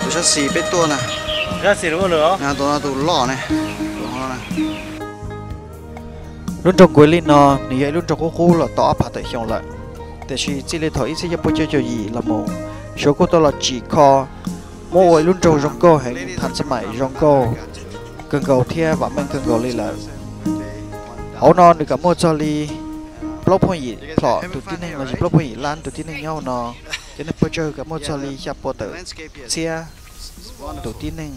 Sab xis peb tuaj na. Tus no tus loj ne. Lub nroog Kuav Lij no nws yog ib lub nroog qub qub los tau ob phav tawm xyoo lawm, tiam sis txij li thaum ib txhiab cuaj pua cuaj caum yim los mus, Suav kuj tau los tsim kho muab ua ib lub nroog zoo nkauj heev, thav xab maim zoo nkauj kawg nkaus thiab vam meej kawg nkaus li lawm. Hauv no nws kam muaj txog li plaub phooj yim plhom tus tib neeg los sis plaub phooj yim lab tus tib neeg nyob hauv no. Cov neeg pawg tsawg kam muaj txog li xya pua tawm txhiab tus tib neeg,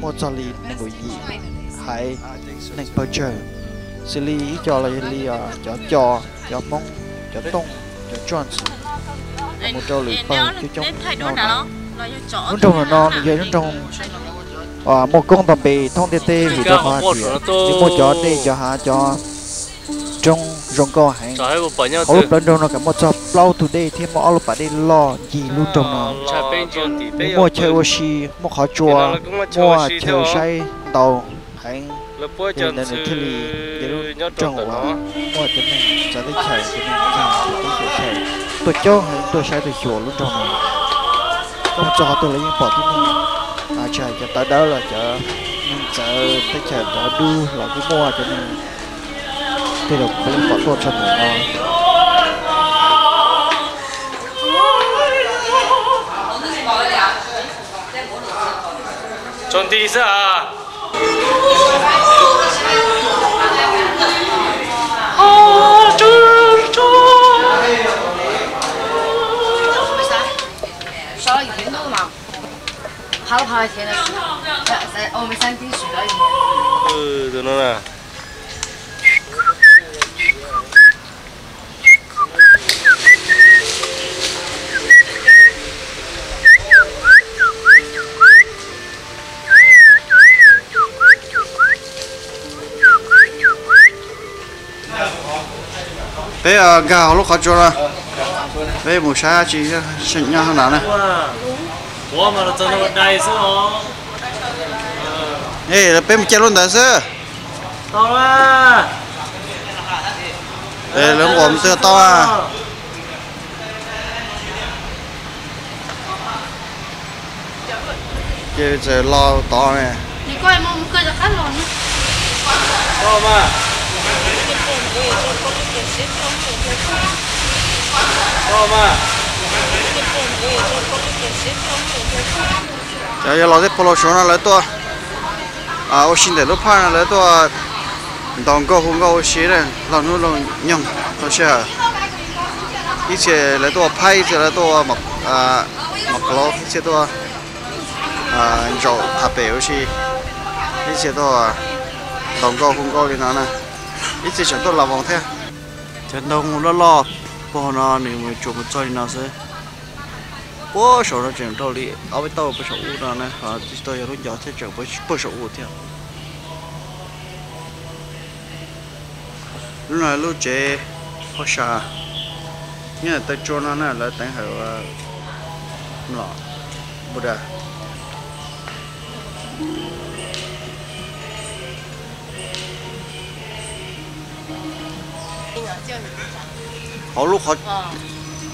muaj txog li nees nkaum yim haiv neeg pawg tsawg, xws li ib co los yog li cov Co, cov Hmoob, cov Tooj, cov Tsoj ntxwv, mus rau lwm pawg coob coob nyob no. Lub nroog no nws yog ib lub nroog muaj koob nto npe thoob ntiaj teb vim rau qhov hais tias nws muaj cov dej cov hav cov roob zoo nkauj heev. Hauv lub plawv nroog no kam muaj txog plaub tug dej thiab muaj ob lub pas dej loj ncig lub nroog no. Nws muaj chaw ua si, muaj qhov tsua, muaj chaw saib ntau heev. Yog li ntawd nws thiaj li yog lub nroog uas muaj cov neeg txawv teb chaws, cov neeg txawv teb chaws tuaj coob heev tuaj saib tuaj xyuas lub nroog no. Koj mus txog qhov twg los yeej pom tib neeg, tsis hais cov tawv dawb los cov neeg txawv teb chaws tawv dub los kuj muaj cov neeg tej laus pom tuaj txog ntawm no. Tsaus nti xwb a. Tus no na. Peb nkag hauv lub qhov tsua no, peb mus saib tsis nyob hauv na na. Peb mus caij lub ntawd xwb. Lawv nquam twg tau a? Ces txawm los tod ne. Cov yog los tej pog laus Suav no lawv tuaj ua si ntawm lub phaj no, lawv tuaj ntaus nkauj hu nkauj ua si laug hnub laug nyoog laug sij hawm. Ib txhia lawv tuaj ua phaib, ib txhia lawv tuaj ua mos klav, ib txhia tuaj ntsaum tham pem ua si, ib txhia tuaj ntaus nkauj hu nkauj li no na, ib txhia tseem tuaj las voos thiab. Cov ntoo loj loj puag no nws mus tsuas mus txog li no xwb. Puag saum no tseem dhau li ob peb tauj puag saum ub no na, ho tsis tau yog lub ncov thiab, tseem puag saum ub thiab. Lub no lub tsev phab sa, nyob taw tsua no na, lawv teev hawm Mlom Buddha. Hauv lub,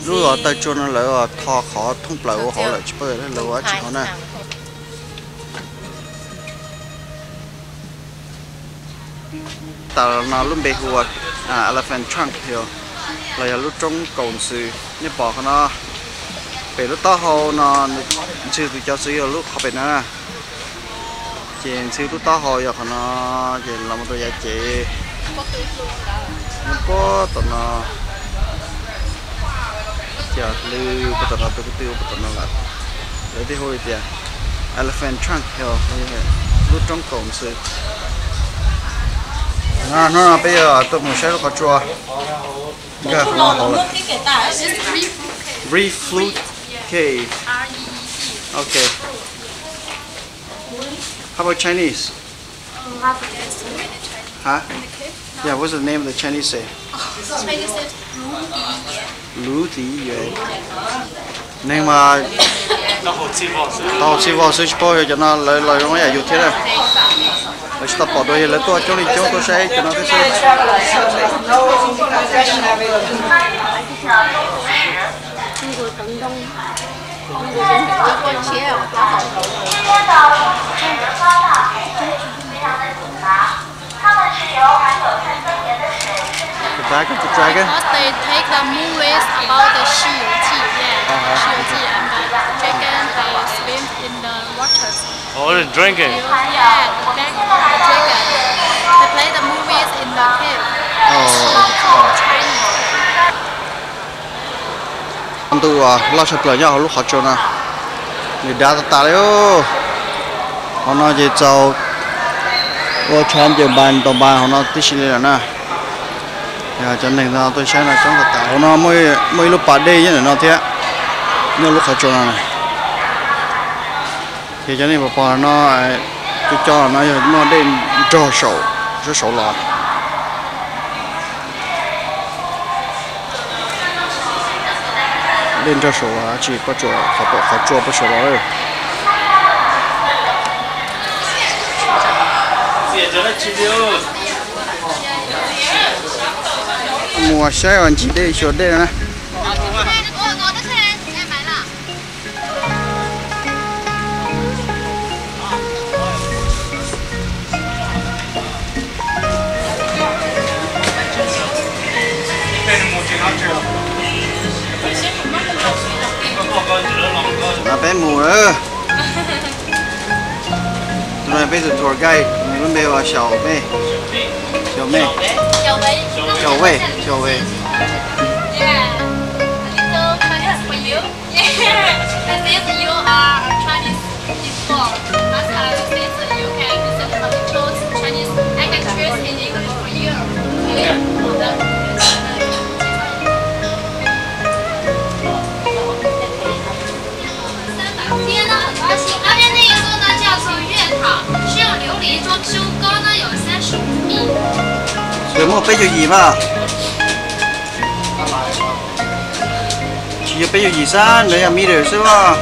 lub taw tsua no lawv tho qhov thoob plaws ua hauv lawm, tsis paub lawv ua dab tsi hauv na. Tas no lub npe hu ua Elephant Trunk Hill los yog lub roob kaus ntxhw. Nej pom qhov no, pem lub taub hau no ntxhw tus cov xwb yog lub qhov pem no na. Ces ntxhw lub taub hau yog qhov no, ces los mus rau yav cev, nyob puag tom no, ces lwm puag tom no tus kwv tij ua puag tom no lawm. Lawv thiaj hu li tias Elephant Trunk Hill, lub roob kaus ntxhw. Hnub no peb yuav tuaj mus saib lub qhov tsua nkag qhov no hauv lawm. Reef Flood Cave. Okay. How about Chinese? Huh? Yeah, what's the name of the Chinese say? Lub Tiv Yuav. Neeg mas tau txhij vog xwb, tsis paub yog cov no lawv los zoo yam yus thiab na. Lawv tsis tau pom dua, yog lawv tuaj coob li coob tuaj saib cov no thiab xwb. Dragon, the dragon. Because they take the movies about the 西游记, yeah, 西游记, and the dragon they swim in the waters. Oh, the dragon. Yeah, the dragon. They play the movies in the cave. Oh, oh. Chinese. Ntuj uas loj tshaj plaws nyob hauv lub qhov tsua no, nws dav tas tas li. Hauv no ces txaus ua tshav ncaws npas ntaus npas hauv no tib si li lawm na. Yog cov neeg no tuaj saib no coob tas tas. Hauv no muaj ib lub pas dej nyob ntawm no thiab, nyob lub qhov tsua no na. Ces cov nej pom pom no, cov cov no yog muaj dej nrog saum, sab saud los. Dej nrog saum tsis pom, qhov tsua pem saud los lawm. Mus saib ua ntsis dej xyuas dej na. Peb mus lawm. Tus no peb tus tour guide, nws lub npe ua Xyaum Mej. Xyaum Mej. Xyaum Wej, Xyaum Wej. Yeah, a little Chinese for you. Yeah, since you are a Chinese before, that's why since you can listen a little Chinese, I can translate in English for you. Okay? 好的。 今天呢，很高兴，刚才那一座呢叫做月塔，是用琉璃装修，高呢有三十五米。 Muaj peb caug yim mas. Tsis yog peb caug yim xwb, nws yog meter xwb mas.